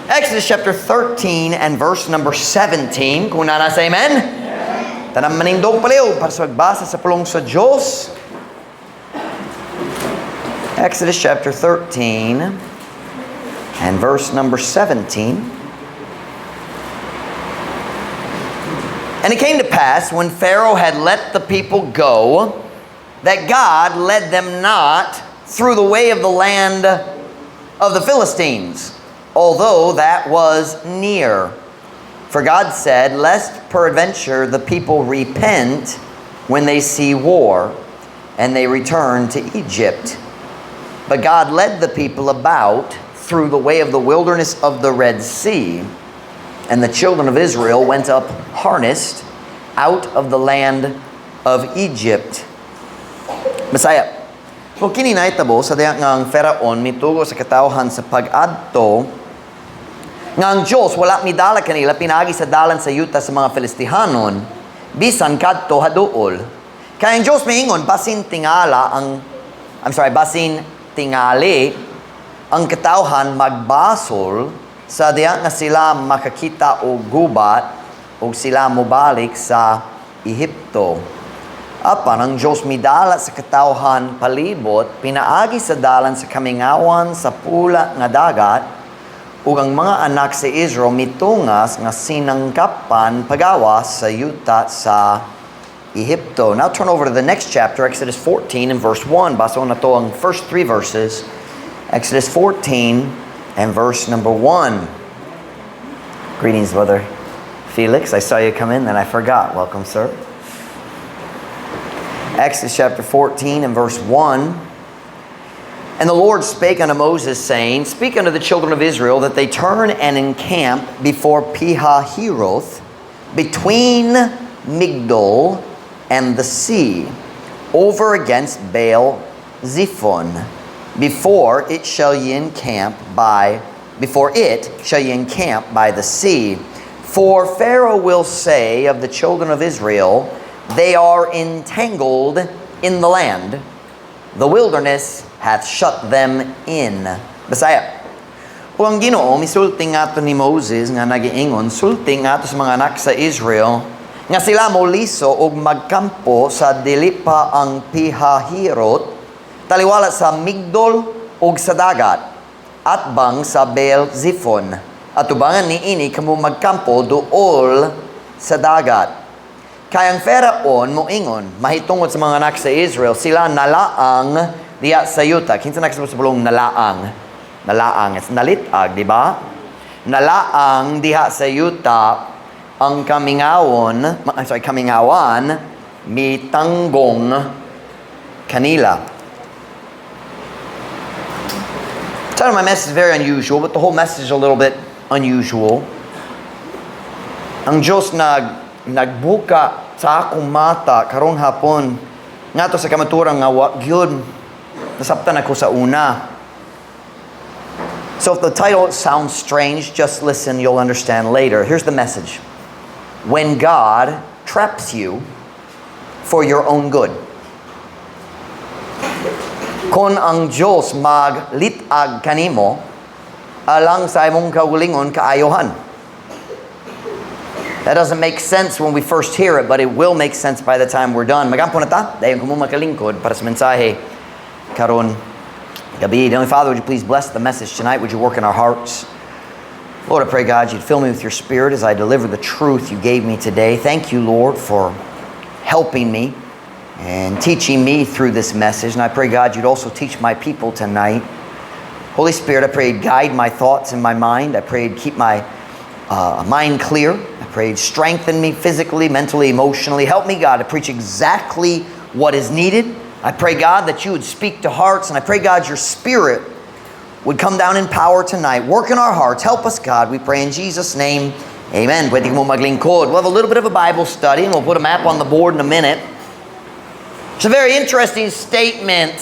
Exodus chapter 13 and verse number 17. Kung naa na, say amen. Tanan manindog palihog para sa pagbasa sa pulong sa Diyos. Exodus chapter 13 and verse number 17. And it came to pass, when Pharaoh had let the people go, that God led them not through the way of the land of the Philistines, although that was near. For God said, "Lest peradventure the people repent when they see war, and they return to Egypt." But God led the people about through the way of the wilderness of the Red Sea, and the children of Israel went up harnessed out of the land of Egypt. Bisaya. Kung kini nahitabo sa diha nga ang Faraon mitugo sa katawhan sa pag-adto, nga ang Diyos wala midala kanila pinaagi sa dalan sa yuta sa mga Filistihanon, bisan kadto haduol. Kay ang Diyos miingon, basin tingala ang, I'm sorry, basin tingali ang katawhan magbasol sa diha nga sila makakita og gubat ug sila mobalik sa Ehipto. Apan ang Diyos midala sa katawhan palibot pinaagi sa dalan sa kamingawan sa Pula nga Dagat, ug ang mga anak sa Israel mitungas nga sinangkapan pagawas sa yuta sa Ehipto. Now turn over to the next chapter, Exodus 14 and verse 1. Basahon nato ang first three verses. Exodus 14 and verse number 1. Greetings, Brother Felix. I saw you come in, then I forgot. Welcome, sir. Exodus chapter 14 and verse 1. And the Lord spake unto Moses, saying, "Speak unto the children of Israel that they turn and encamp before Pihahiroth, between Migdol and the sea, over against Baal Zephon. Before it shall ye encamp by the sea. For Pharaoh will say of the children of Israel, 'They are entangled in the land. The wilderness hath shut them in.'" Bisaya. Ug ang Ginoo misulti ngadto ni Moses nga nagiingon, "Sulti ngadto sa mga anak sa Israel nga sila moliso og magkampo sa dili pa ang Pihahirot, taliwala sa Migdol ug sa dagat, atbang sa Baal Zephon. Atubangan niini kamo magkampo duol sa dagat. Kay ang Faraon moingon mahitungod sa mga anak sa Israel, 'Sila nalaang diya sa yuta.'" Kinsa nakasabot sa pulong "nalaang"? Nalaang, it's nalitag, di ba? "Nalaang diha sa yuta, ang kamingawon, I'm sorry, kamingawan mitanggong kanila." Title of my message is very unusual, but the whole message is a little bit unusual. Ang Diyos nagbuka sa akong mata karong hapon ngadto sa kamatuoran nga wa gyud nasabtan ako sa una. So if the title sounds strange, just listen, you'll understand later. Here's the message. When God traps you for your own good. Kung ang Diyos maglit-ag kanimo alang sa imong kaugalingon kaayohan. That doesn't make sense when we first hear it, but it will make sense by the time we're done. Magampo na ta, dayon kamo makalingkod para sa mensahe karon gabii. Heavenly Father, would you please bless the message tonight? Would you work in our hearts? Lord, I pray, God, you'd fill me with your Spirit as I deliver the truth you gave me today. Thank you, Lord, for helping me and teaching me through this message. And I pray, God, you'd also teach my people tonight. Holy Spirit, I pray you'd guide my thoughts and my mind. I pray you'd keep my mind clear. I pray you'd strengthen me physically, mentally, emotionally. Help me, God, to preach exactly what is needed. I pray, God, that you would speak to hearts, and I pray, God, your Spirit would come down in power tonight. Work in our hearts. Help us, God. We pray in Jesus' name. Amen. Pwede mo maglingkod. We'll have a little bit of a Bible study, and we'll put a map on the board in a minute. It's a very interesting statement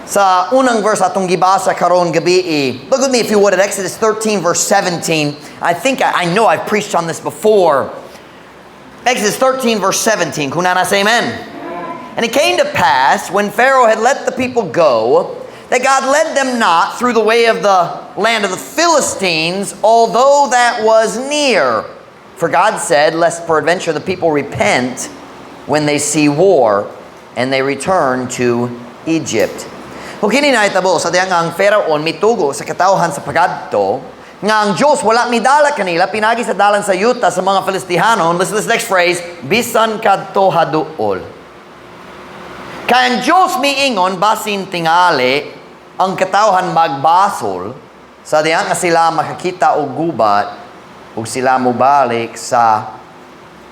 sa unang verse atong gibasa karon gabii. Look with me, if you would, at Exodus 13 verse 17. I know I've preached on this before. Exodus 13 verse 17. Kung naa na, say amen. And it came to pass, when Pharaoh had let the people go, That God led them not through the way of the land of the Philistines, although that was near. For God said, "Lest peradventure the people repent when they see war, and they return to Egypt." Kung kini nahitabo, sa dihang ang Pharaoh mitugo sa katawhan sa pagadto, nga ang Diyos wala midala kanila, pinagi sa dalan sa yuta sa mga Filistihanon. Listen to this next phrase, "bisan kadto haduol." Kay ang Diyos miingon, basin tingali, ang katawhan magbasol, sa dihang nga sila makakita og gubat, ug sila mobalik sa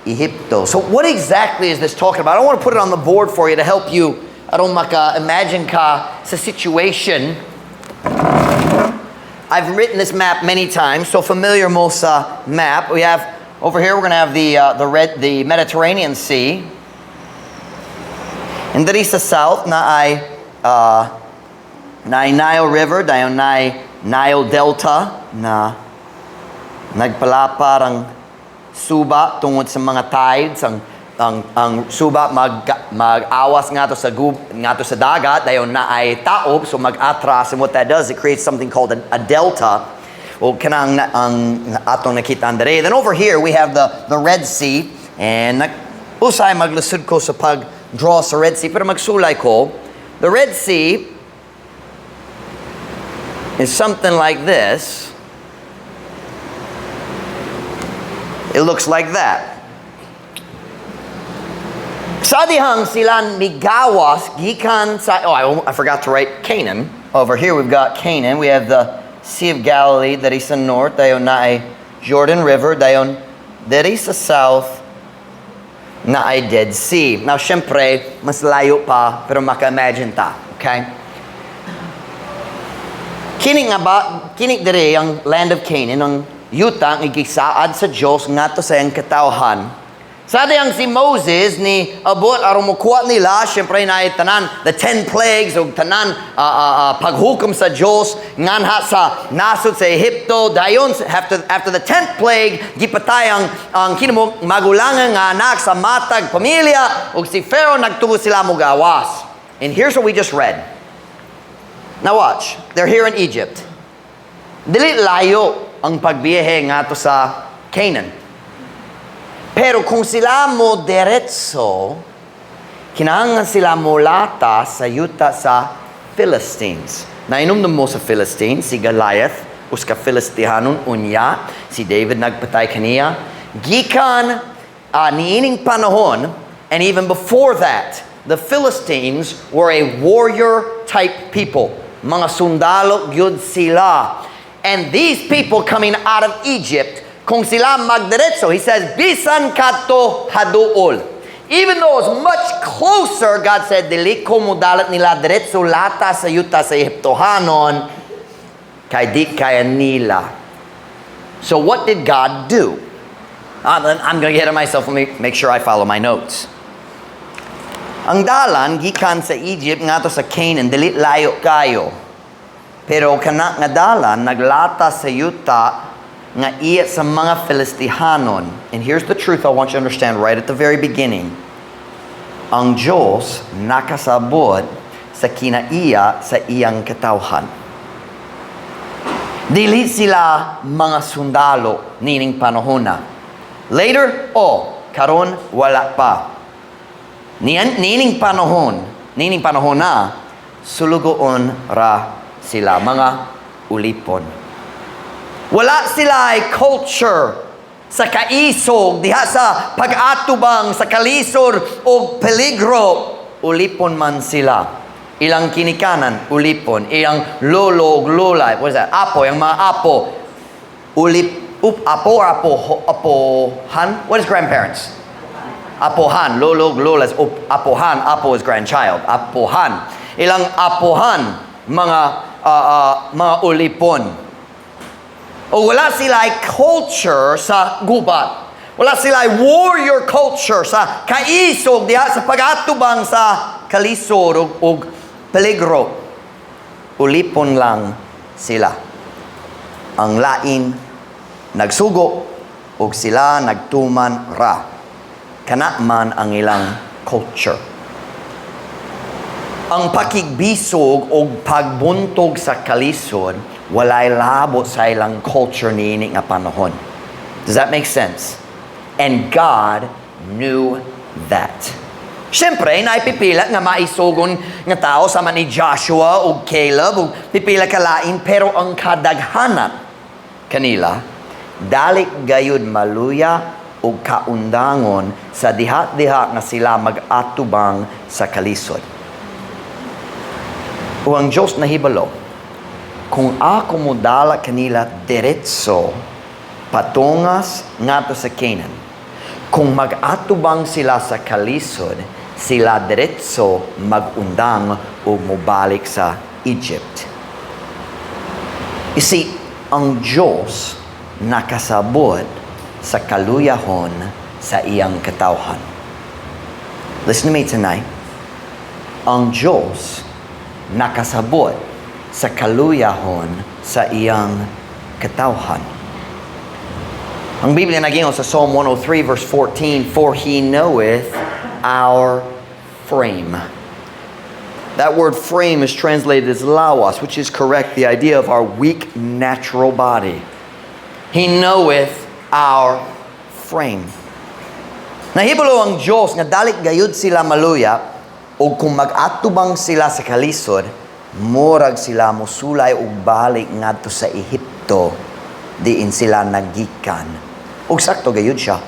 Ehipto. So what exactly is this talking about? I want to put it on the board for you to help you aron maka-imagine ka sa situation. I've written this map many times, so familiar mo sa map. We have over here, we're going to have the Mediterranean Sea. And diri sa south naay Nile River, dayon naay Nile Delta na nagpalapar ang suba tungod sa mga tides. Ang suba mag-awas ngadto sa dagat, dayon naay taob, so mag-atras, and what that does, it creates something called a delta o kanang ang atong nakita diri. Then over here we have the Red Sea, and usay maglisod ko sa pag draw sa Red Sea, pero magsulay ko. The Red Sea is something like this. It looks like that. Sa dihang sila migawas gikan sa, oh, I forgot to write Canaan. Over here we've got Canaan. We have the Sea of Galilee diri sa north, dayon naay Jordan River, dayon diri sa south naay Dead Sea. Now, syempre, mas layo pa, pero maka-imagine ta, okay? Kini nga ba, kini dire ang land of Canaan, ang yuta ang gisaad sa Dios ngadto sa iyang katawhan. Sa dihang si Moses ni abot aron mokuha nila, syempre na tanan the 10 plagues ug tanan paghukom sa Dios nganha sa nasod sa Ehipto. Dayon after the 10th plague, gipatay ang kinamok magulangan nga anak sa matag pamilya, ug si Pharaoh nagtugo sila mogawas. And here's what we just read. Now watch. They're here in Egypt. Dili layo ang pagbiyahe ngadto sa Canaan. Pero kung sila mo diretso, kinahanglan sila molata sa yuta sa Philistines. Nainumdum mo sa Philistines, si Goliath, usa ka Filistihanon unya, si David nagpatay kaniya. Gikan niining panahon, and even before that, the Philistines were a warrior type people. Mga sundalo gyud sila. And these people coming out of Egypt, kung sila magdiretso, he says, "Bisan kadto haduol." Even though it's much closer, God said, "Dili ko mudalat nila diretso lata sa yuta sa Ehiptohanon, kay di kaya nila." So what did God do? I'm going to get ahead of myself. Let me make sure I follow my notes. Ang dalan gikan sa Egypt ngadto sa Canaan dili layo kayo. Pero kana nga dalan naglata sa yuta nga iya sa mga Filistihanon. And here's the truth I want you to understand right at the very beginning. Ang Diyos nakasabot sa kinaiya sa iyang katawhan. Dili sila mga sundalo nining panahona. Later, oh, karon wala pa. Nining panahon na, sulugoon ra sila, mga ulipon. Wala sila ay culture sa kaisog, diha sa pag-atubang, sa kalisod o peligro, ulipon man sila. Ilang kinikanan, ulipon. Ilang lolo ug lola, what is that? Apo, yung mga apo. Ulip, apo or apo, apohan? What is grandparents? Apohan, lolo ug lola is apohan, apo is grandchild. Apohan. Ilang apohan, mga ulipon. O wala sila ay culture sa gubat. Wala sila ay warrior culture sa kaisog diha sa pagatubang sa kalisod ug peligro. Ulipon lang sila. Ang lain nagsugo ug sila nagtuman ra. Kana man ang ilang culture. Ang pakigbisog o pagbuntog sa kalisod walay labot sa ilang culture niini nga panahon. Does that make sense? And God knew that. Siyempre, naay pipila nga maisugon nga tao sama ni Joshua ug Caleb ug pipila ka lain, pero ang kadaghanan kanila dali gayud maluya ug kaundangon sa diha-diha nga sila mag-atubang sa kalisod. Ug ang Diyos nahibalo, kung ako modala kanila diretso patungas ngadto sa Canaan, kung mag-atubang sila sa kalisod, sila diretso mag-undang o mobalik sa Egypt. You see, ang Diyos nakasabot sa kaluyahon sa iyang katawhan. Listen to me tonight. Ang Diyos nakasabot sa kaluyahon sa iyang katawhan. Ang Biblia nagingon sa Psalm 103 verse 14, "For He knoweth our frame." That word "frame" is translated as "lawas," which is correct, the idea of our weak natural body. He knoweth our frame. Nahibalo ang Diyos nga dali gayud sila maluya o kung mag-atubang sila sa kalisod, murag sila mosulay og balik ngadto sa Ehipto diin sila nagikan. Ug sakto gayud siya.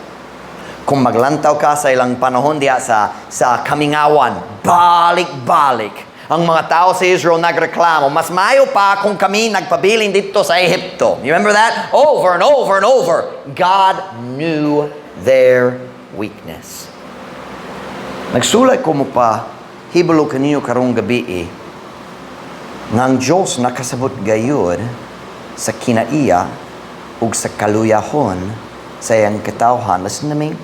Kung maglantaw ka sa ilang panahon diha sa kamingawan, balik-balik. Ang mga tao sa Israel nagreklamo, "Mas mayo pa kung kami nagpabilin dito sa Ehipto." You remember that? Over and over and over. God knew their weakness. Nagsulay ko mopahibalo kaninyo karong gabii nga ang Diyos nakasabot gayud sa kinaiya ug sa kaluyahon sa iyang katawhan. Listen to me.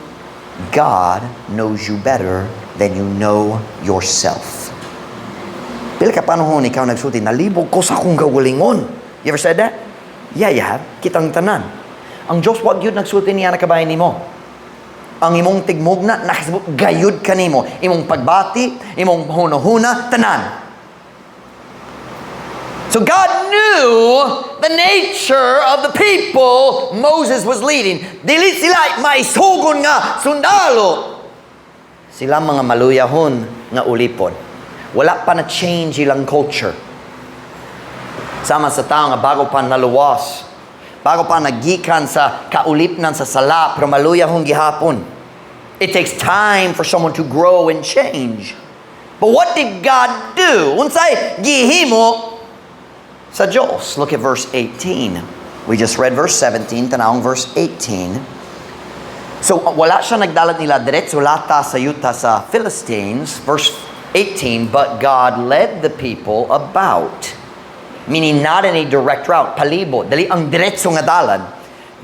God knows you better than you know yourself. Pila ka panahon ikaw nagsulti, "Nalibog ko sa akong kaugalingon"? You ever said that? Yeah, you have. Kitang tanan. Ang Diyos wa gyud nagsulti niya nakabahin nimo. Ang imong tigmugna, nakasabot gayud kanimo. Imong pagbati, imong hunahuna, tanan. So God knew the nature of the people Moses was leading. Dili sila maisugon nga sundalo. Sila mga maluyahon nga ulipon. Wala pa na change ilang culture. Sama sa tao nga bago pa naluwas. Bago pa nagikan sa kaulipnan sa sala, pero maluyahon gihapon. It takes time for someone to grow and change. But what did God do? Unsay gihimo sa Diyos? Look at verse 18. We just read verse 17, tanawang verse 18. So wala siya nagdala nila diretso lata sa yuta sa Philistines. Verse 18, "But God led the people about." Meaning not in a direct route, palibot. Dili ang diretso nga dalan.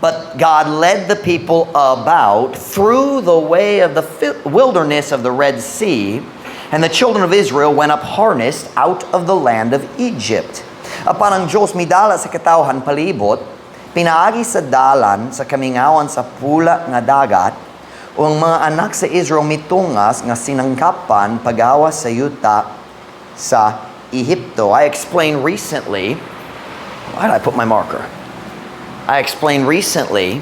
"But God led the people about through the way of the wilderness of the Red Sea, and the children of Israel went up harnessed out of the land of Egypt." Apan ang Diyos midala sa katawhan palibot, pinaagi sa dalan sa kamingawan sa Pula nga Dagat, ug ang mga anak sa Israel mitungas nga sinangkapan pagawas sa yuta sa Ehipto. I explained recently, why did I put my marker? I explained recently,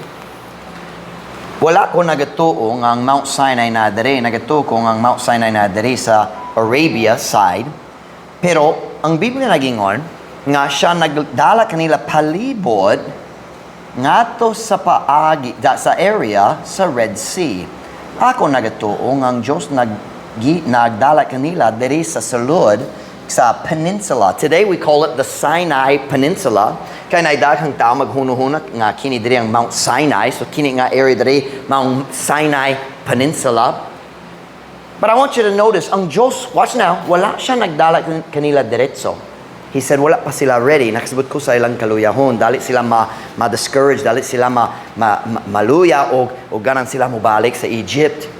wala ko nagatuo nga ang Mount Sinai na diri, nagatuo ko nga ang Mount Sinai na diri sa Arabia side. Pero ang Biblia nagingon nga siya nagdala kanila palibot ngadto sa paagi da, sa area sa Red Sea. Ako nagatuo nga ang Diyos nagdala kanila diri sa sulod sa peninsula. Today we call it the Sinai Peninsula. Kay naay daghang tao maghunuhuna nga kini diri ang Mount Sinai. So kini nga area diri Mount Sinai Peninsula. But I want you to notice, ang Diyos, watch now, wala siya nagdala kanila diretso. He said, "Wala pa sila ready. Nakasabot ko sa ilang kaluyahon. Dali sila ma-discourage, dali sila maluya o ganan sila mobalik sa Egypt."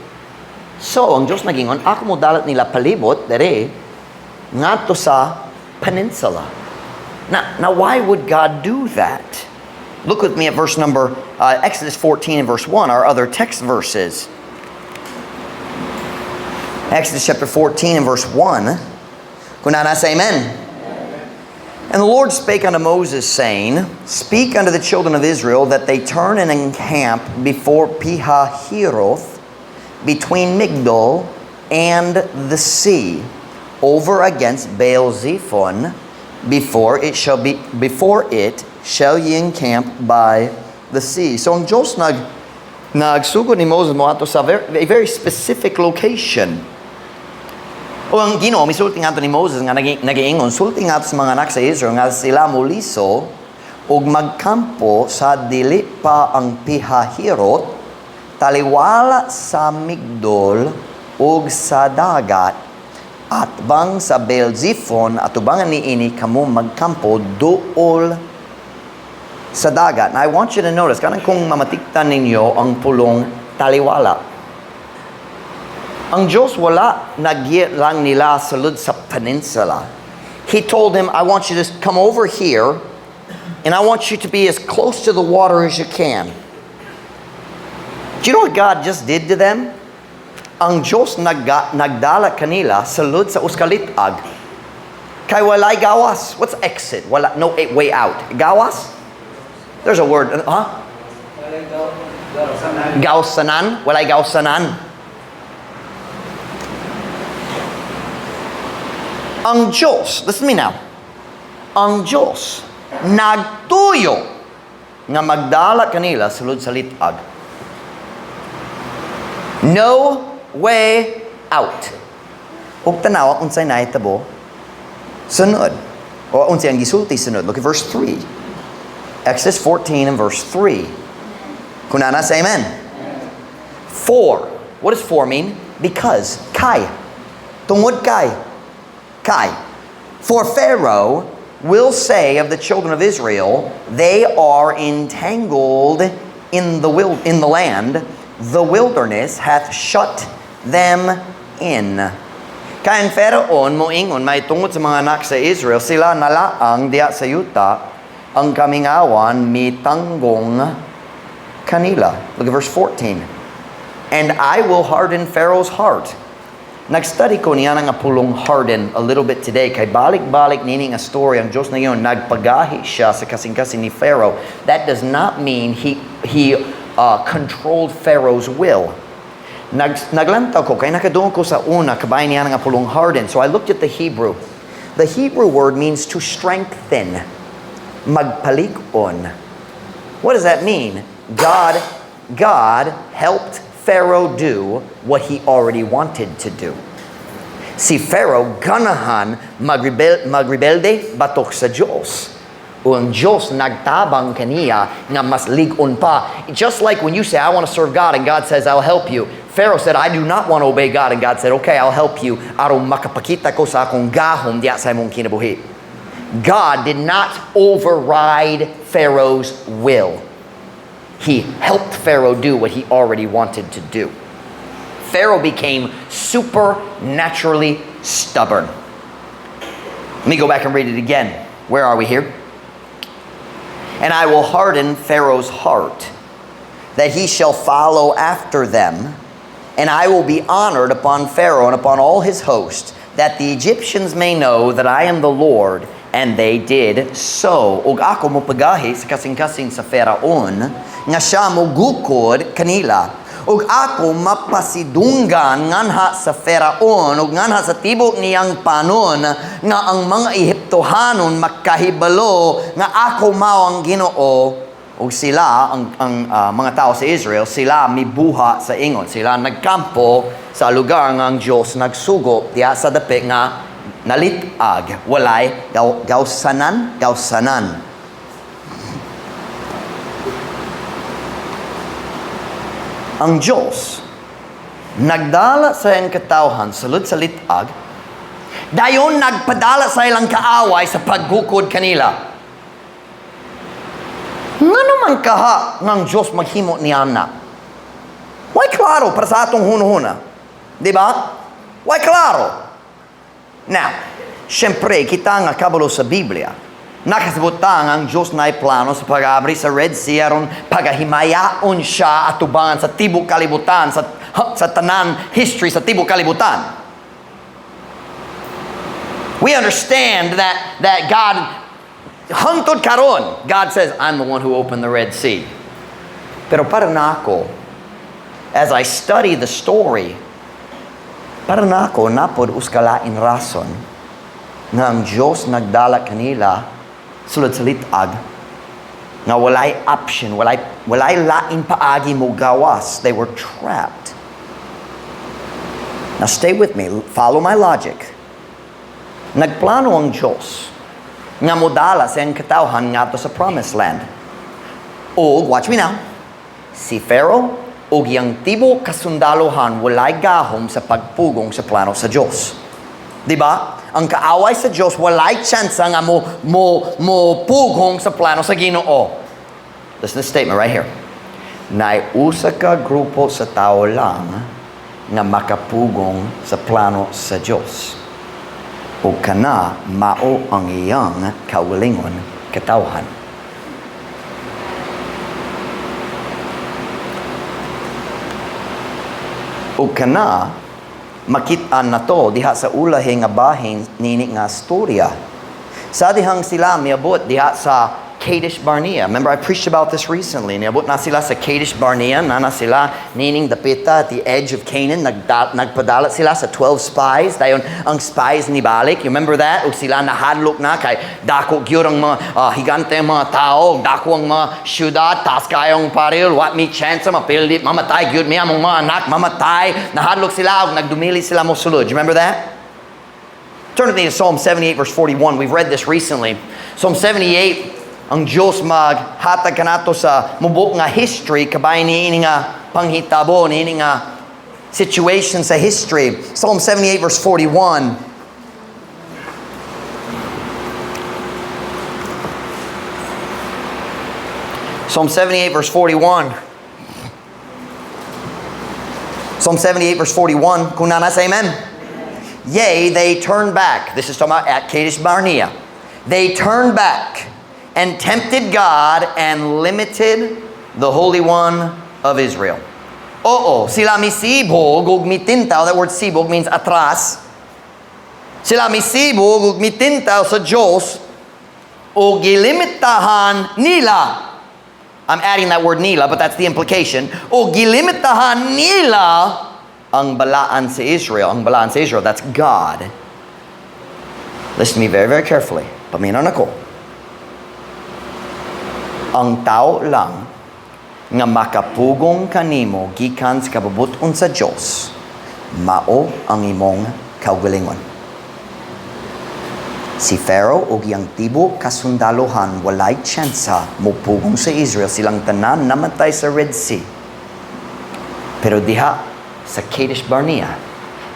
So, ang Diyos nagingon, "Ako mo dalat nila palibot, dere, ngadto sa peninsula." Now, why would God do that? Look with me at Exodus 14 and verse 1, our other text verses. Exodus chapter 14 and verse 1. Kung naa na, say amen. And the Lord spake unto Moses, saying, "Speak unto the children of Israel that they turn and encamp before Pihahiroth, between Migdol and the sea, over against Baal Zephon, before it shall ye encamp by the sea." So ang Diyos nagsugod ni Moses moadto sa a very specific location. O ang Ginoo misulti ngadto ni Moses nga nagiingon, "Sulti ngadto sa mga anak sa Israel nga sila muliso ug magkampo sa dili pa ang Pihahirot, taliwala sa Migdol ug sa dagat, atbang sa Baal-zephon, atubangan niini kamo magkampo duol sa dagat." And I want you to notice, kanang kung mamatiktan ninyo ang pulong "taliwala." Ang Diyos wala nag-giya lang nila sulod sa peninsula. He told him, "I want you to come over here and I want you to be as close to the water as you can." Do you know what God just did to them? Ang Diyos nagdala kanila sulod sa usa ka lit-ag. Kay walay gawas. What's exit? Wala, no way out. Gawas? There's a word. Huh? Gawsanan? Walay gawsanan. Ang Diyos, listen to me now. Ang Diyos nagtuyo nga magdala kanila sulod sa lit-ag. No way out. Ug tanawa unsay nahitabo sunod. O unsay ang gisulti sunod. Look at verse 3. Exodus 14 and verse 3. Kung naa na, say amen. For. What does "for" mean? Because. Kay. Tungod kay. Kay. "For Pharaoh will say of the children of Israel, 'They are entangled in the land. The wilderness hath shut them in.'" Kay ang Pharaoh moingon mahitungod sa mga anak sa Israel, "Sila nalaang diya sa yuta, ang kamingawan mitanggong kanila." Look at verse 14. "And I will harden Pharaoh's heart." Nag-study ko niya nga pulong "harden" a little bit today kay balik-balik nini nga story, ang Diyos na yun nagpagahi siya sa kasing-kasing ni Pharaoh. That does not mean he controlled Pharaoh's will. Naglantaw ko kay nakadungog ko sa una kabay niya nga pulong "harden." So I looked at the Hebrew. The Hebrew word means to strengthen. Magpalig-on. What does that mean? God helped Pharaoh do what he already wanted to do. Si Pharaoh ganahan magrebelde batok sa Diyos. O ang Diyos nagtabang kaniya nga mas lig-on pa. Just like when you say, "I want to serve God," and God says, "I'll help you." Pharaoh said, "I do not want to obey God." And God said, "Okay, I'll help you. Aron makapakita ko sa akong gahom diya sa imong kinabuhi." God did not override Pharaoh's will. He helped Pharaoh do what he already wanted to do. Pharaoh became supernaturally stubborn. Let me go back and read it again. Where are we here? "And I will harden Pharaoh's heart, that he shall follow after them, and I will be honored upon Pharaoh and upon all his host, that the Egyptians may know that I am the Lord." And they did so. "Ug ako mopagahi sa kasing-kasing sa Faraon, nga siya mogukod kanila. Ug ako mapasidunggan nganha sa Faraon ug nganha sa tibok niyang panon, nga ang mga Ehiptohanon makahibalo nga ako mao ang Ginoo." Ug sila ang mga tao sa Israel, sila mibuha sa ingon. Sila nagkampo sa lugar nga ang Dios nagsugo diya sa dapit nga nalit-ag, walay gawsanan, gawsanan. Ang Diyos nagdala sa iyang katawhan sulod sa lit-ag, dayon nagpadala sa ilang kaaway sa paggukod kanila. Ngano man kaha ngang Diyos maghimo niya na? Way klaro para sa atong hunahuna? Di ba? Way klaro. Now, syempre, kita nga kabalo sa Biblia, nakasabot ta nga ang Diyos na plano sa pag-abri sa Red Sea aron pagahimayaon siya atubangan sa tibok kalibutan, sa tanan history sa tibok kalibutan. We understand that God, hangtod karon, God says, "I'm the one who opened the Red Sea." Pero para nako, as I study the story, para nako naa pod usa ka lain rason nga ang Diyos nagdala kanila sulod sa lit-ag nga walay option, walay lain paagi mo gawas. They were trapped. Now stay with me, follow my logic. Nagplano ang Diyos nga modala sa iyang katawhan ngadto sa Promised Land. O, watch me now, si Pharaoh ug iyang tibuok kasundalohan walay gahom sa pagpugong sa plano sa Diyos. Di ba? Ang kaaway sa Diyos walay tsansa nga mo pugong sa plano sa Ginoo. Listen to the statement right here. Naay usa ka grupo sa tao lang nga makapugong sa plano sa Diyos. O kana mao ang iyang kaugalingon katawhan. O kana makit-an nato diha sa ulahi nga bahin nini nga storya. Sa dihang sila miabot diha sa Kadesh Barnea. Remember, I preached about this recently. Niabot na sila sa Kadesh Barnea, naa na sila nining dapita at the edge of Canaan. Nagpadala sila sa 12 spies. Dayon ang spies nibalik. You remember that? Ug sila nahadlok na kay dako gyud ang mga higante ang mga tao, dako ang mga syudad, taas kayong paril, wa mi chance mapildi, mamatay gyud mi, among mga anak mamatay. Nahadlok sila ug nagdumili sila mo sulod. You remember that? Turn with me to Psalm 78 verse 41. We've read this recently. Psalm 78, ang Diyos maghatag kanato sa mubo nga history kabay niini nga panghitabo, niini nga situation sa history. Psalm 78 verse 41. Psalm 78 verse 41. Psalm 78 verse 41. Kung naa na, say amen. Yea, they turned back. This is talking about at Kadesh Barnea. They turned back and tempted God and limited the Holy One of Israel. Oo, sila misibog ug mitintaw. That word "sibog" means atras. Sila misibog ug mitintaw sa Diyos o gilimitahan nila. I'm adding that word "nila," but that's the implication. O gilimitahan nila ang balaan sa Israel. Ang balaan sa Israel, that's God. Listen to me very, very carefully. Paminaw nako. Ang tao lang nga makapugong kanimo gikan sa kabubut-on sa Dios mao ang imong kaugalingon. Si Pharaoh ug iyang tibuok kasundaluhan walay tsansa mopugong sa Israel, silang tanan namatay sa Red Sea. Pero diha sa Kadesh Barnea,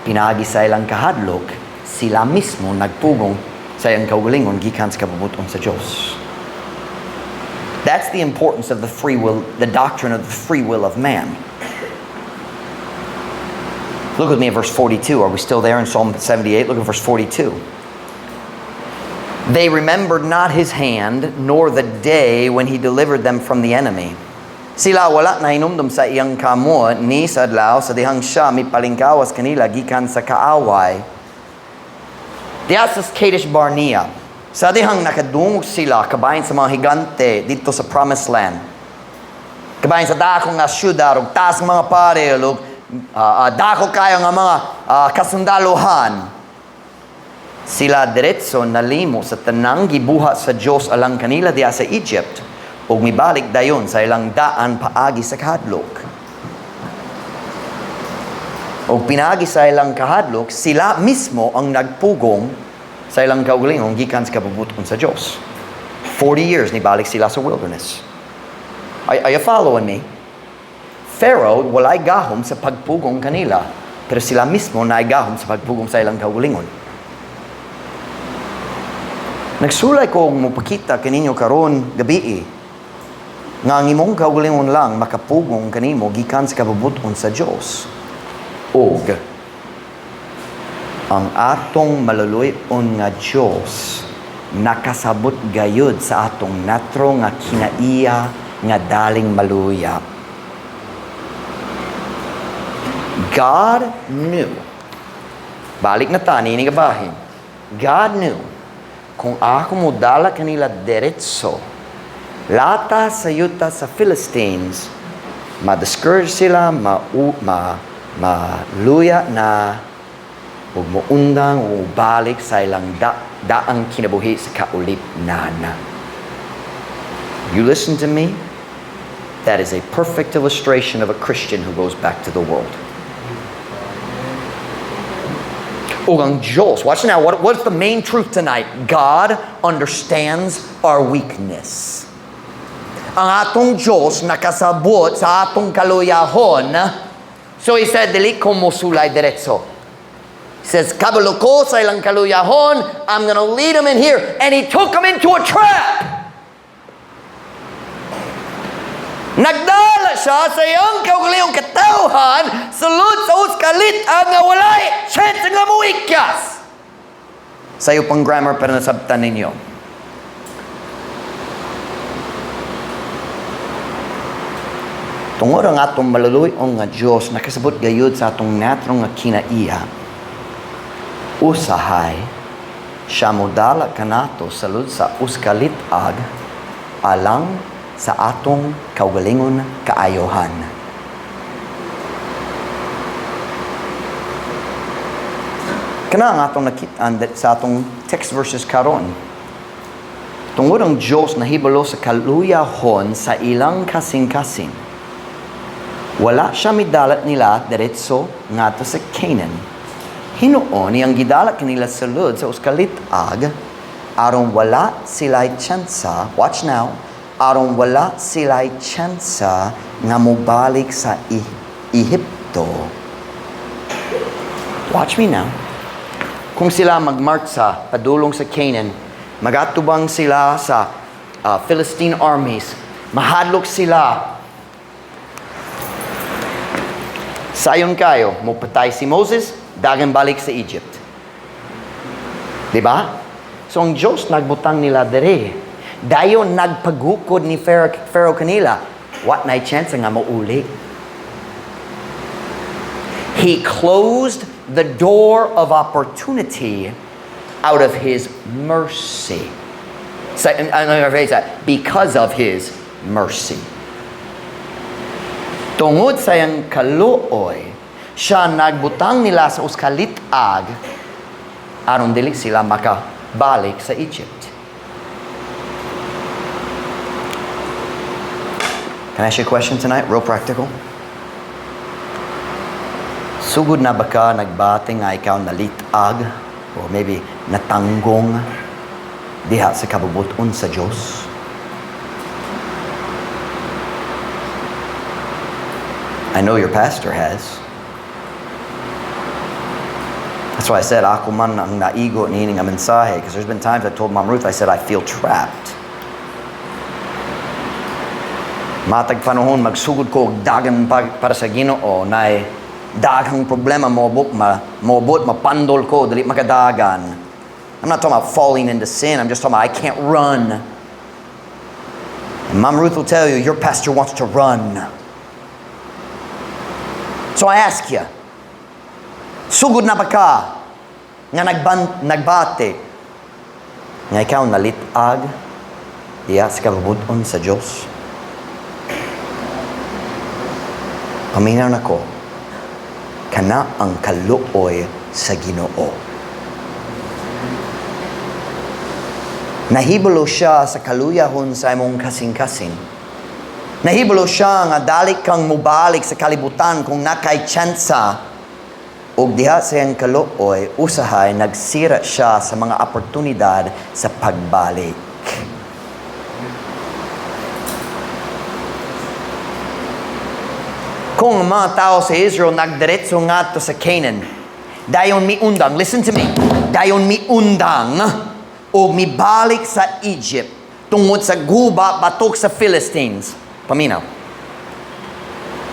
pinaagi sa ilang kahadlok, sila mismo nagpugong sa iyang kaugalingon gikan sa kabubut-on sa Dios. That's the importance of the free will, the doctrine of the free will of man. Look with me at verse 42. Are we still there in Psalm 78? Look at verse 42. They remembered not his hand, nor the day when he delivered them from the enemy. Sila wala nahinumdom sa iyang kamot ni sa adlaw sa dihang siya mipalingkawas kanila gikan sa kaaway. Diha sa Kadesh Barnea, sa dihang nakadungog sila kabahin sa mga higante didto sa Promised Land. Kabahin sa dako nga syudad ug taas nga mga paril ug dako kayo nga mga kasundaluhan. Sila diretso nalimo sa tanang gibuhat sa Dios alang kanila diha sa Egypt ug mibalik dayon sa ilang daan paagi sa kahadlok. Ug pinaagi sa ilang kahadlok, sila mismo ang nagpugong sa ilang kaugalingon gikan sa kabubut-on sa Dios. 40 years nibalik sila sa wilderness. Are you following me? Pharaoh walay gahom sa pagpugong kanila, pero sila mismo naay gahom sa pagpugong sa ilang kaugalingon. Nagsulay ko mopakita kaninyo karon gabii nga ang imong kaugalingon lang makapugong kanimo gikan sa kabubut-on sa Dios. Og ang atong maluluy-on nga Dios nakasabot gayud sa atong natro nga kinaiya nga daling maluya. God knew. Balik na ta, niini nga bahin. God knew, kung ako modala kanila diretso, lata sa yuta sa Philistines, ma-discourage sila, ma maluya na, ug moundang o balik sa ilang daang kinabuhi sa kaulipnan. You listen to me? That is a perfect illustration of a Christian who goes back to the world. Ug ang Diyos, watch now, what's the main truth tonight? God understands our weakness. Ang atong Diyos nakasabot sa atong kaluyahon. So he said, "Dili ko mosulay diretso." He says, "Kabalo ko sa ilang kaluyahon, I'm gonna lead them in here." And he took them into a trap. Nagdala siya sa iyang kaugalingong katawhan sulod sa uskalit ang nga walay chance nga muikyas. Sayo pang grammar, pero nasabtan ninyo. Tungod ang atong maluluy-on nga Diyos nakasabot gayud sa atong natural nga kinaiya, usahay siya modala kanato salud sa uskalitag alang sa atong kaugalingon kaayohan. Kana ang atong nakit-an sa atong text verses karon. Tungod ang Diyos nahibalo sa kaluyahon sa ilang kasing-kasing, wala siya midalat nila diretso ngadto sa Canaan. Hinuon iyang gidalat kanila sulod sa uskalitag aron wala sila'y tsansa, watch now, aron wala sila'y tsansa nga mobalik sa Ehipto. Watch me now. Kung sila magmartsa padulong sa Canaan, magatubang sila sa Philistine armies, mahadlok sila. Sayon kayo, mupatay si Moses, dagan balik sa Egypt. Diba? So ang Diyos nagbutang nila dere. Dayon nagpagukod ni Pharaoh kanila. Wa nay chance nga mauli? He closed the door of opportunity out of His mercy. So, I'm going to rephrase that. Because of His mercy. Tungod sa iyang kaluoy, siya nagbutang nila sa uskalitag aron dili sila makabalik sa Egypt. Can I ask you a question tonight? Real practical. Sugod na ba ka nagbati nga ikaw nalitag or maybe natanggong diha sa kabubuton sa Diyos? I know your pastor has. That's why I said, ako man ang naigo niini nga mensahe. Because there's been times I told Mom Ruth, I said, "I feel trapped." Matag panahon, magsugod ko og dagan para sa Ginoo, na daghang problema moabot, moabot, mapandol ko, dili makadagan. I'm not talking about falling into sin. I'm just talking about I can't run. And Mom Ruth will tell you, your pastor wants to run. So I ask you, sugod na ba ka nga nagbati nga ikaw nalitag diya sa kabubuton sa Diyos? Paminaw nako, kana ang kaluoy sa Ginoo. Nahibalo siya sa kaluyahon sa imong kasing-kasing. Nahibalo siya nga dali kang mubalik sa kalibutan kung nakay tsansa. Ug diha sa iyang kaluoy, usahay nagsira siya sa mga oportunidad sa pagbalik. Kung ang mga tao sa Israel nagdiretso ngadto sa Canaan, dayon miundang, listen to me, dayon miundang o mibalik sa Egypt tungod sa guba batok sa Philistines. Paminaw.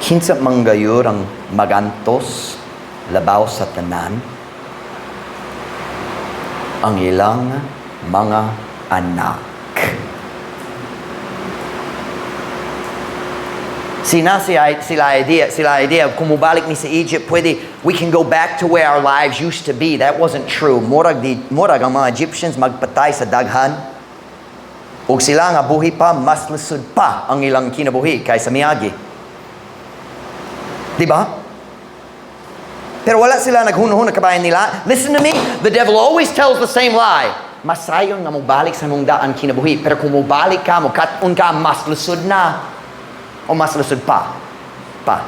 Kinsa manggayur ang magantos labaw sa tanan? Ang ilang mga anak. Sina sila idea, kung mubalik mi sa Egypt, pwede, we can go back to where our lives used to be. That wasn't true. Murag ang mga Egyptians magpatay sa daghan. Ug sila nga buhi pa, mas lisod pa ang ilang kinabuhi kaysa miagi. Di ba? Pero wala sila naghunahuna kabahin nila. Listen to me, the devil always tells the same lie. Mas sayon nga mobalik sa mong daan kinabuhi. Pero kung mobalik ka, mokat-on ka, mas lisod na. O mas lisod pa. Pa.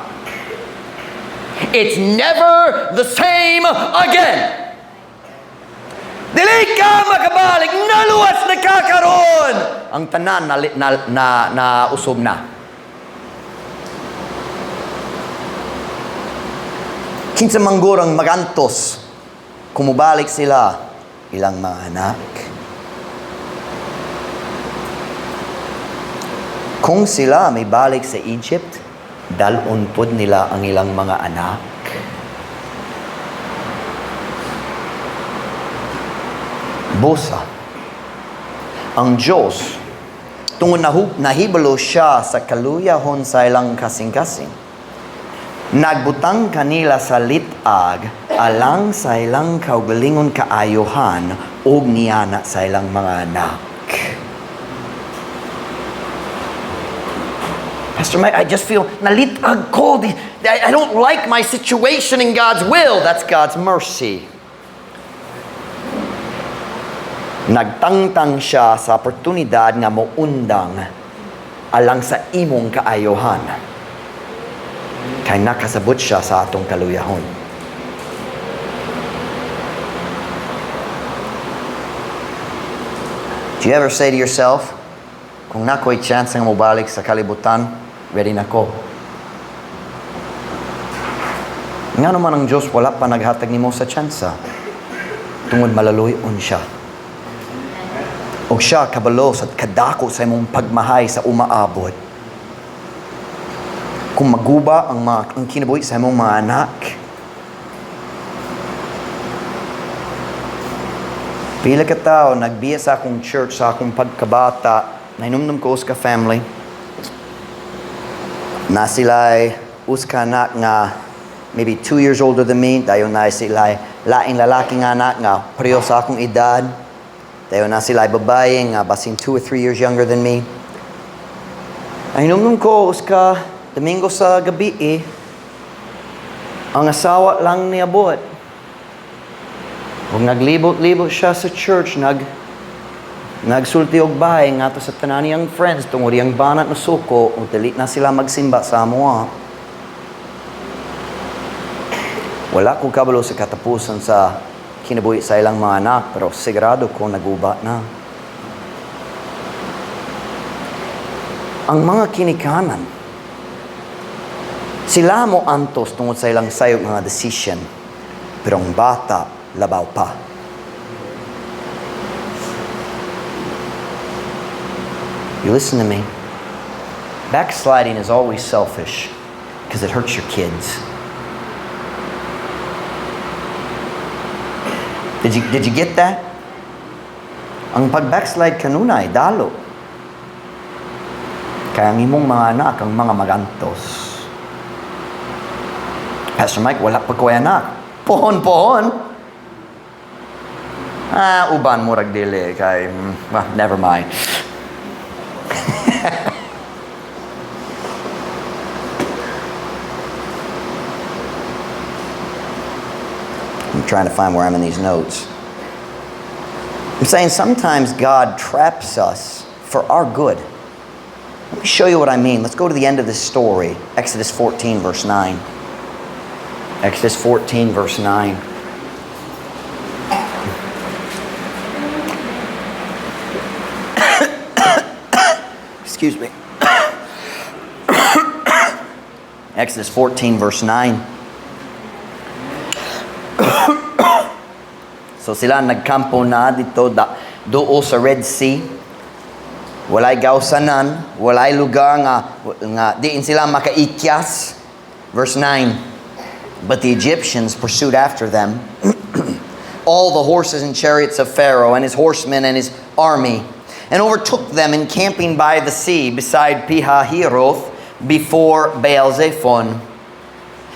It's never the same again. Dili ka makabalik, naluwas na ka karon. Ang tanan na usob na. Kinsa manggurang magantos, kung mobalik sila, ilang mga anak. Kung sila may balik sa Egypt, dalon pod nila ang ilang mga anak. Busa, ang Diyos, tungod nahibalo siya sa kaluyahon sa ilang kasing-kasing, nagbutang kanila sa litag alang sa ilang kaugalingon kaayohan og niana sa ilang mga anak. Pastor Mike, I just feel nalitag ko. I don't like my situation in God's will. That's God's mercy. Nagtangtang siya sa oportunidad nga moundang alang sa imong kaayohan. Kay nakasabot siya sa atong kaluyahon. Do you ever say to yourself, kung nakoy chance nga mobalik sa kalibutan, ready na ko? Nga naman ang Diyos wala pa naghatag nimo sa tsansa. Tungod malaluyon siya. O siya kabalo sa kadako sa imong pagmahay sa umaabot. Kung maguba ang kinabuhi sa imong mga anak, pila ka tao nagbiya sa akong church sa akong pagkabata, nahinumdum ko usa ka family. Na sila'y usa ka anak nga maybe 2 years older than me, dayon na sila'y laing lalaki nga anak nga pareho sa akong edad. Dayon na sila'y babae nga basin 2 or 3 years younger than me. Nahinumdum ko usa ka Domingo sa gabi eh, ang asawa lang niabot. Kung naglibot-libot siya sa church, nagsulti og bahay ngadto sa tanan niyang friends tungod iyang bana nasuko ug dili na sila magsimba sa amoa. Wala ko kabalo sa katapusan sa kinabuhi sa ilang mga anak, pero sigurado ko naguba na. Ang mga kinikanan, sila mo antos tungod sa ilang sayop mga decision, pero ang bata, labaw pa. You listen to me. Backsliding is always selfish because it hurts your kids. Did you get that? Ang pag-backslide kanunay, dalo. Kaya ang imong mga anak, ang mga magantos. Pastor Mike, wala pa ko anak. Pohon, pohon. Ah, uban murag dili kay well, never mind. I'm trying to find where I'm in these notes. I'm saying sometimes God traps us for our good. Let me show you what I mean. Let's go to the end of this story. Exodus 14, verse 9. Exodus 14, verse 9. Excuse me. Exodus 14, verse 9. So sila nagkampo na dito duol sa Red Sea. Walay gawsanan, walay lugar nga diin sila makaikyas. Verse 9. But the Egyptians pursued after them, all the horses and chariots of Pharaoh and his horsemen and his army, and overtook them encamping by the sea beside Pihahiroth, before Baal-zephon.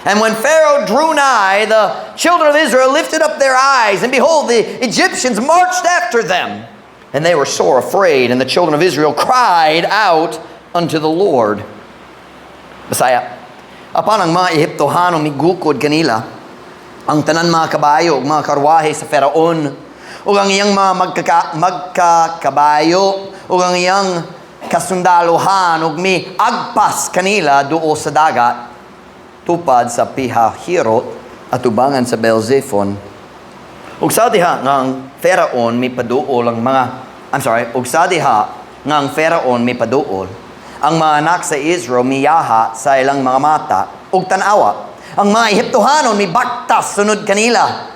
And when Pharaoh drew nigh, the children of Israel lifted up their eyes, and behold, the Egyptians marched after them. And they were sore afraid, and the children of Israel cried out unto the Lord. Bisaya. Apan ang mga Ehiptohano migukod kanila, ang tanan mga kabayo ug mga karwahe sa Faraon, ug ang iyang mga magkakabayo, ug ang iyang kasundalohan, ug miagpas kanila duol sa dagat, tupad sa Pihahirot atubangan sa Baal-zephon. Ug sa diha nga ang Faraon mipaduol ang mga, I'm sorry, ug sa diha nga ang Faraon mipaduol, ang mga anak sa Israel miyaha sa ilang mga mata ug tan-awa, ang mga Ehiptohanon mibaktas sunod kanila.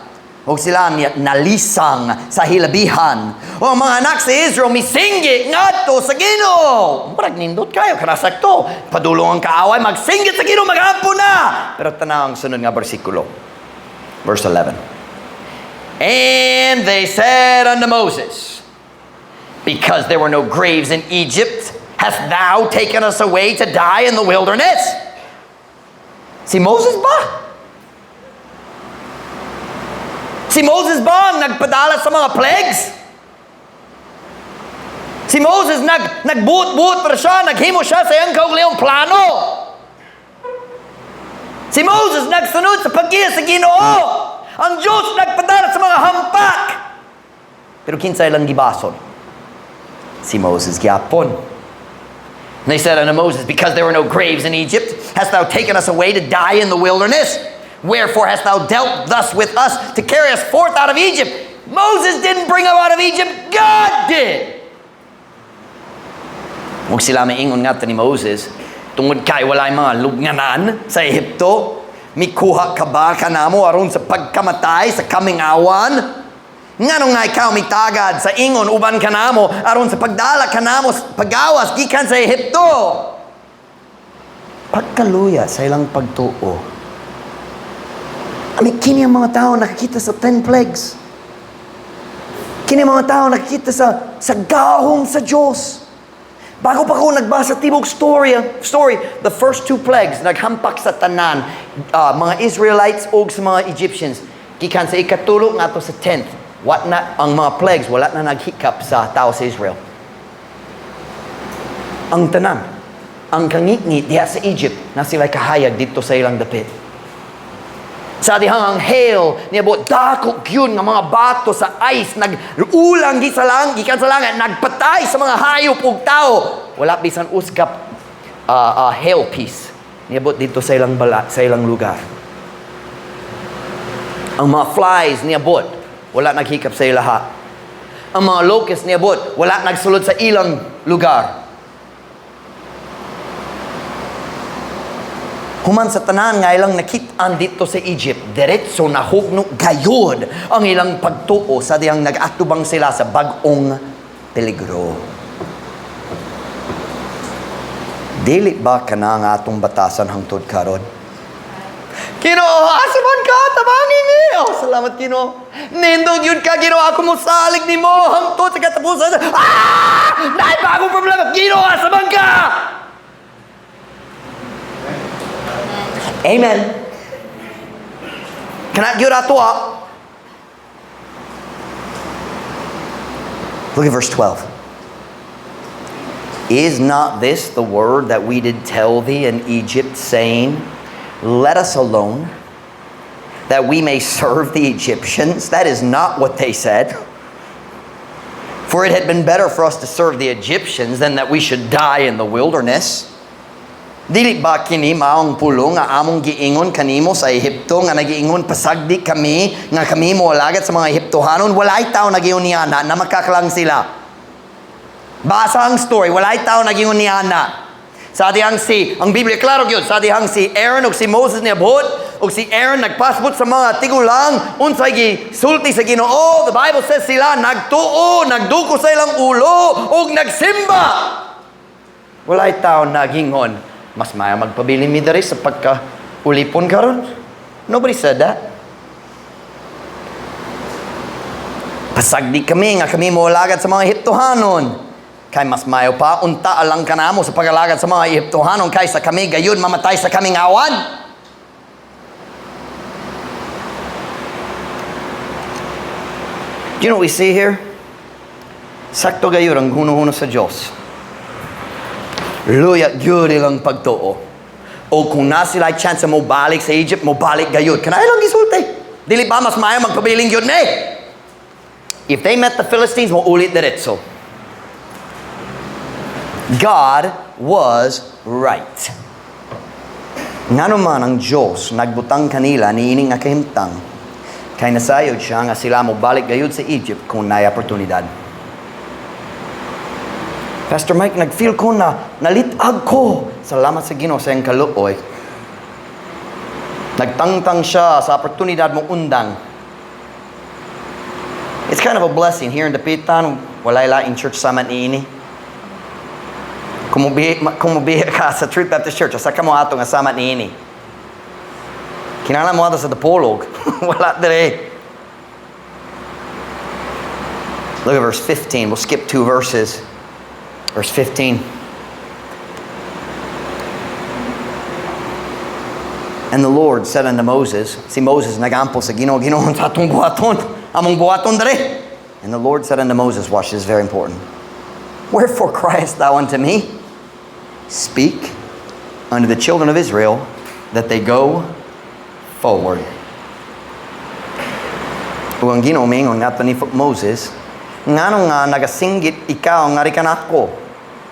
Ug sila nalisang sa hilabihan. O ang mga anak sa Israel misinggi ngadto sa Ginoo. Murag nindot kayo kana, sakto. Padulong ang kaaway, magsinggit sa Ginoo, magampo na. Pero tanaw ang sunod nga bersikulo. Verse 11. And they said unto Moses, "Because there were no graves in Egypt, hast thou taken us away to die in the wilderness?" Si Moses ba? Si Moses ba ang nagpadala sa mga plagues? Si Moses nagbuot-buot pa siya, naghimo siya sa iyang kaugalingong plano. Si Moses nagsunod sa paggiya sa Ginoo. Ang Diyos nagpadala sa mga hampak. Pero kinsa ilang gibasol? Si Moses gyapon. And they said unto Moses, "Because there were no graves in Egypt, hast thou taken us away to die in the wilderness? Wherefore hast thou dealt thus with us to carry us forth out of Egypt?" Moses didn't bring them out of Egypt, God did. Ug sila maingon ngadto ni Moses, "Tungod kay walay mga lubnganan sa Ehipto, mikuha ka ba kanamo aron sa pagkamatay sa kamingawan? Ngano nga ikaw mitagad sa ingon uban kanamo aron sa pagdala kanamo pagawas gikan sa Ehipto?" Pagkaluya sa ilang pagtuo. I mean, kini ang mga tao nakakita sa 10 plagues. Kini ang mga tao nakakita sa gahom sa Diyos. Bago pa ko nagbasa tibok story, the first two plagues naghampak sa tanan mga Israelites ug sa mga Egyptians. Gikan sa ikatulo ngadto sa 10th, what na ang mga plagues wala na naghikap sa tao sa Israel. Ang tanan, ang kangitngit diha sa Egypt na sila kahayag dito sa ilang dapit. Sa dihang ang hail niabot, dako gyud nga mga bato sa ice nag-ulang gi sa lang gikan sa langit, nagpatay sa mga hayop ug tao. Wala bisan usa ka hail piece niabot dito sa ilang bala, sa ilang lugar. Ang mga flies niabot, wala naghikap sa ilaha. Ang mga locusts niabot, wala nagsulod sa ilang lugar. Human sa tanan nga ilang nakit-an dito sa Egypt, diretso na hugno gayod ang ilang pagtuo sa dihang nag-atubang sila sa bag-ong peligro. Dili ba kana nga atong batasan hangtod karon? Ginoo, asa man ka? Tabangi ni. Oh, salamat, Ginoo. Nindot yun ka, Ginoo. Ako mo salig nimo hangtod sa katapusan. Ah! Naay bagong problema. Ginoo, asa man ka? Amen. Kana gyud ato ah. Look at verse 12. "Is not this the word that we did tell thee in Egypt, saying, 'Let us alone, that we may serve the Egyptians'?" That is not what they said. "For it had been better for us to serve the Egyptians than that we should die in the wilderness." Dili ba kini maong pulong nga among giingon kanimo sa Ehipto nga nagiingon, "Pasagdi kami nga kami moalagad sa mga Ehiptohanon"? Walay tao nagingon niana na makakalang sila. Basa ang story, walay tao nagingon niana. Sa dihang si, ang Biblia klaro gyud, sa dihang si Aaron ug si Moses niabot, ug si Aaron nagpasbot sa mga tigulang unsay gisulti sa Ginoo. The Bible says sila nagtuo, nagduko sa ilang ulo ug nagsimba. Walay tao nagingon, "Mas maya magpabilin mi diri sa pagka ulipon karon." Nobody said that. "Pasagdi kami nga kami moalagad sa mga Ehiptohanon. Kay mas mayo pa, unta alang kanamo sa pagalagad sa mga Ehiptohanon kaysa kami gayud mamatay sa kamingawan. Do you know what we see here? Sakto gayud ang hunahuna sa Diyos. Luya gyud ilang pagtuo. O kung na sila chance mo balik sa Egypt, mo balik gayud. Kana ilang gisulti. Dili ba mas maayo magpabiling gyud ni? If they met the Philistines, mo ulit diretso. God was right. Ngano man ang Diyos nagbutang kanila niini nga kahimtang, kay nasayod siya nga sila mo balik gayud sa Egypt kung naay oportunidad. Pastor Mike, nag-feel ko na nalitag ko. Salamat sa Ginoo sa iyang kaluoy. Nagtangtang siya sa oportunidad mo undang. It's kind of a blessing here in Dapitan, walay laing church sama niini. Kung mubihi ka sa Truth Baptist Church, asa ka mo ato nga sama niini. Kinahanglan mo ato sa Dipolog. Wala dire. Look at verse 15. We'll skip two verses. Verse 15. And the Lord said unto Moses, si Moses nagampo sa Ginoo, Ginoo sa atong buhaton, among buhaton dere. And the Lord said unto Moses, watch, this is very important. Wherefore criest thou unto me? Speak unto the children of Israel that they go forward. Ug ang Ginoo miingon ngadto ni Moses, ngano nga nagasinggit ikaw nga kanako?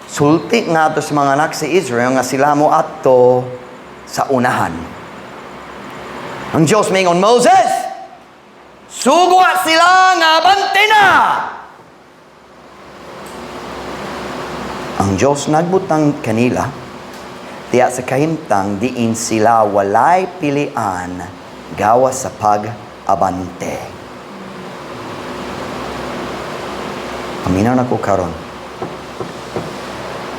Sulti ngadto sa mga anak sa Israel nga sila mo adto sa unahan. Ang Diyos miingon, Moses, sugua sila nga abante na! Ang Diyos nagbutang kanila, diya sa kahimtang diin sila walay pilian gawas sa pag-abante. Paminaw na ko karon.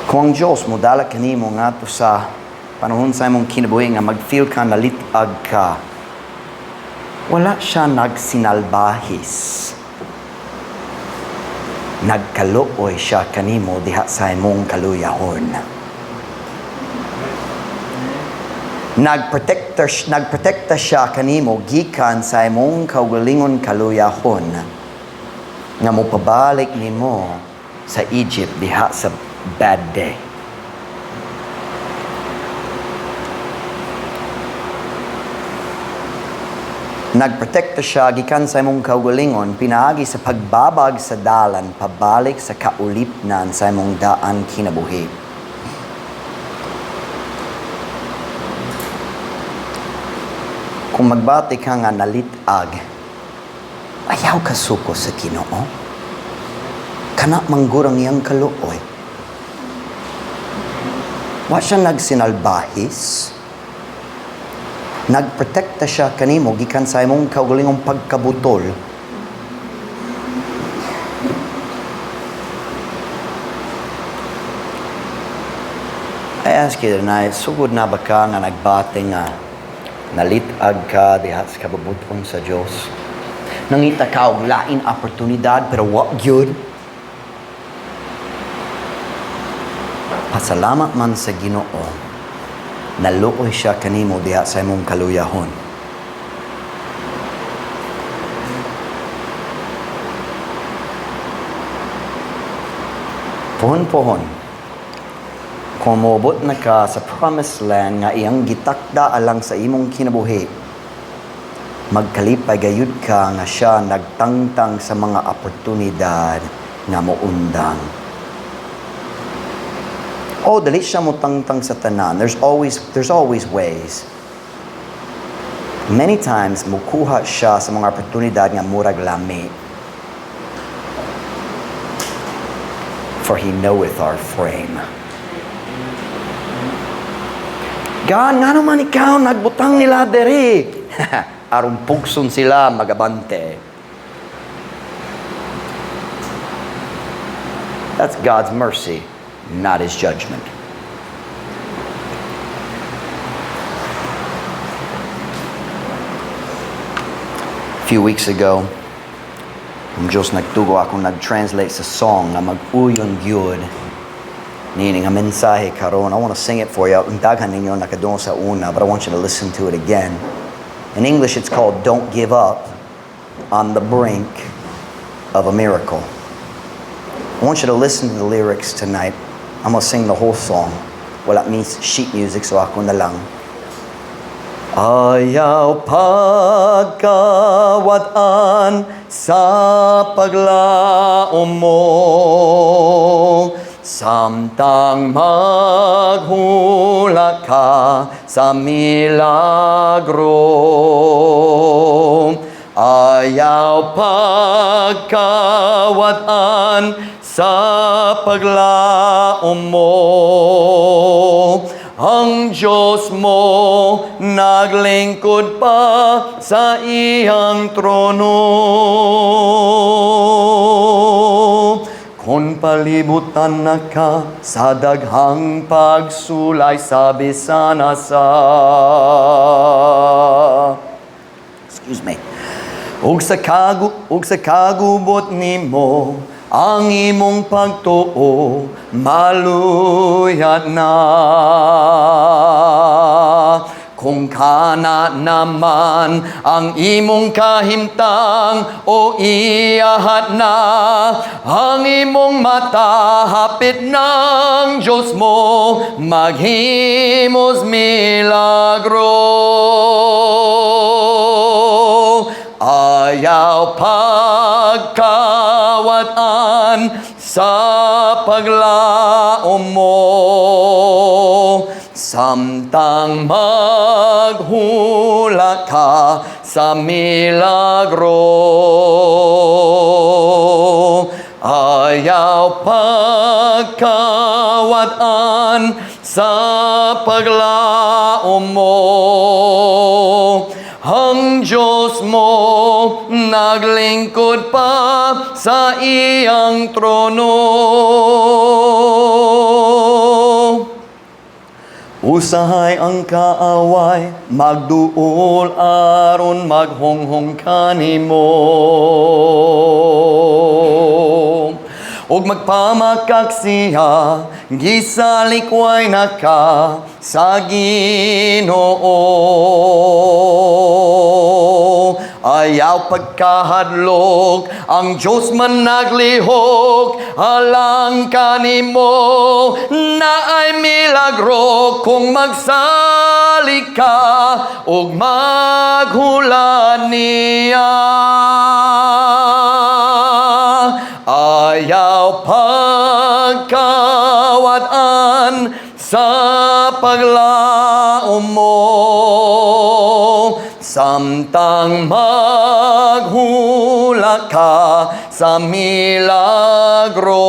Kung ang Diyos modala kanimo ngadto sa panahon sa imong kinabuhi nga mag-feel ka nalitag ka, wala siya nagsinalbahis. Nagkaluoy siya kanimo diha sa imong kaluyahon. Nagprotekta siya kanimo gikan sa imong kaugalingon kaluyahon nga mopabalik nimo sa Egypt diha sa bad day. Nagprotekta siya gikan sa imong kaugalingon pinaagi sa pagbabag sa dalan pabalik sa kaulipnan sa imong daan kinabuhi. Kung magbati ka nga nalitag, ayaw ka suko sa Ginoo. Kana manggurang iyang kaluoy. Wa siya nagsinalbahis. Nagprotekta siya kanimo gikan sa imong kaugalingong pagkabutol. I ask you tonight, sugod na ba ka nga nagbati nga nalitag ka diha sa kabubuton sa Dios? Nangita ka og lain oportunidad pero wa gyud. Pasalamat man sa Ginoo. Naluoy siya kanimo diha sa imong kaluyahon. Pohon-pohon, kung moabot na ka sa promised land nga iyang gitakda alang sa imong kinabuhi, magkalipay gayud ka nga siya nagtangtang sa mga oportunidad nga moundang. Oh, dali siya mo tangtang sa tanan. There's always ways. Many times, mukuha siya sa mga oportunidad nga murag lami. For He knoweth our frame. God, nga naman ikaw, nagbutang nila diri. Aron pugson sila magabante. That's God's mercy, not His judgment. A few weeks ago, Ang Diyos nagtugo ako nag-translate sa song nga mag-uyon gyud niini nga mensahe karon. I want to sing it for you. Ang daghan ninyo nakadungog sa una, but I want you to listen to it again. In English, it's called "Don't Give Up on the Brink of a Miracle." I want you to listen to the lyrics tonight. I'm going to sing the whole song. Wala mi sheet music, so ako na lang. Ayaw pagkawad-an sa paglaom mo, samtang maghulak ka sa milagro. Ayaw pagkawad-an sa paglaom mo. Ang Diyos mo naglingkod pa sa iyang trono. Kung palibutan na ka sa daghang pagsulay sa bisan asa. Excuse me. Ug sa kagubot nimo ang imong pagtuo maluya na. Kung kana naman ang imong kahimtang o iyahat na ang imong mata, hapit ng Diyos mo maghimos milagro. Ayaw pagkawad-an sa paglaom mo, samtang maghulak ka sa milagro. Ayaw pagkawad-an sa paglaom mo. Ang Diyos mo naglingkod pa sa iyang trono. Usahay ang kaaway magduol aron maghonghong kanimo ug magpamakak siya, gisalikway na ka sa Ginoo. Ayaw pagkahadlok, ang Diyos man naglihok, alang kanimo naay milagro kung magsalig ka ug maghulat niya. Ayaw pagkawad-an sa paglaom mo, samtang maghulak ka sa milagro.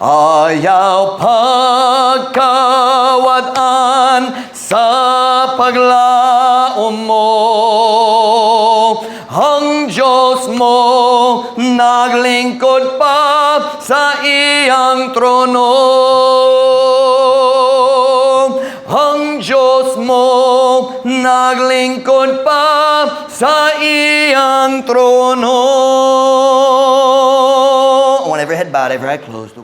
Ayaw pagkawad-an sa paglaom mo. Ang Diyos mo naglingkod pa sa iyang trono. Ang Diyos mo naglingkod pa sa iyang trono. I want every head bowed, every eye closed.